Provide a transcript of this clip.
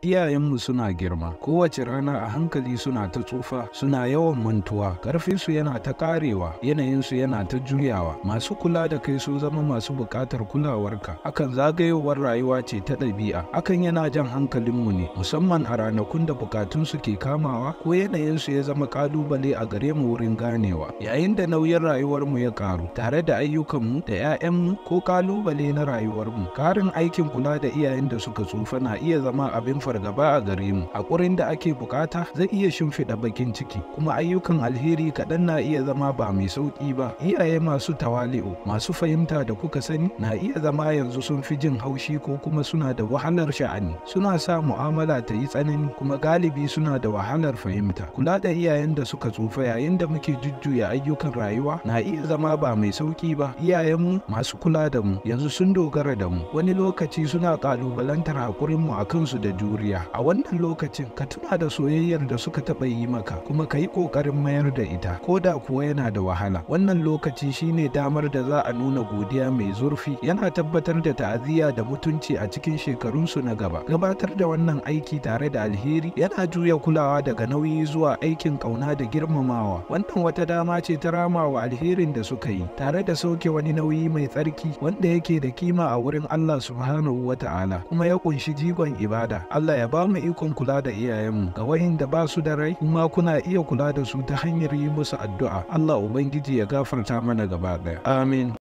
Iyayenmu suna girma, kowace rana a hankali suna ta tsufa, suna yawan mantuwa, ƙarfinsu yana ta ƙarewa, yanayinsu yana ta juyawa. Masu kula da kai sun zama masu buƙatar kulawarka. Hakan zagayowar rayuwa ce ta ɗabi'a. Hakan yana jan hankalinmu ne, musamman a ranakun da buƙatunsu ke kamawa ko yanayinsu ya zama ƙalubale a gare mu wurin ganewa. Yayin da nauyin rayuwarmu ya ƙaru, tare da ayyukanmu da 'ya'yanmu ko ƙalubale na rayuwarmu, ƙarin aikin kula da iyayen da suka tsufa na iya zama abin fargaba a gare mu. Haƙurin da ake buƙata zai iya shimfiɗa bakin ciki, kuma ayyukan alheri kaɗan na iya zama ba mai sauƙi ba. Iyaye masu tawali'u, masu fahimta da kuka sani na iya zama yanzu sun fi jin haushi ko kuma suna da wahalar sha'ani. Suna sa mu'amala ta yi tsanani kuma galibi suna da wahalar fahimta. Kula da iyayen da suka tsufa yayin da muke jujjuya ayyukan rayuwa na iya zama ba mai sauƙi ba. Iyayenmu masu kula da mu yanzu sun dogara da mu. Wani lokaci suna ƙalubalantar haƙurinmu a kansu da juriya. A wannan lokacin ka tuna da soyayyar da suka taɓa yi maka kuma ka yi ƙoƙarin mayar da ita, ko da kuwa yana da wahala. Wannan lokaci shine damar da za a nuna godiya mai zurfi, yana tabbatar da ta'aziyya da mutunci a cikin shekarunsu na gaba. Gabatar da wannan aiki tare da alheri yana juya kulawa daga nauyi zuwa aikin ƙauna da girmamawa. Wannan wata dama ce ta ramawa alherin da suka yi, tare da sauke wani nauyi mai tsarki wanda yake da kima a wurin Allah subhanahu wa ta'ala, kuma ya ƙunshi jigon ibada. Allah ya ba mu ikon kula da iyayenmu. Ga wayanda ba su da rai, kuma kuna iya kula da su ta hanyar yi musu addu'a. Allah Ubangiji ya gafarta mana gaba ɗaya. Amin.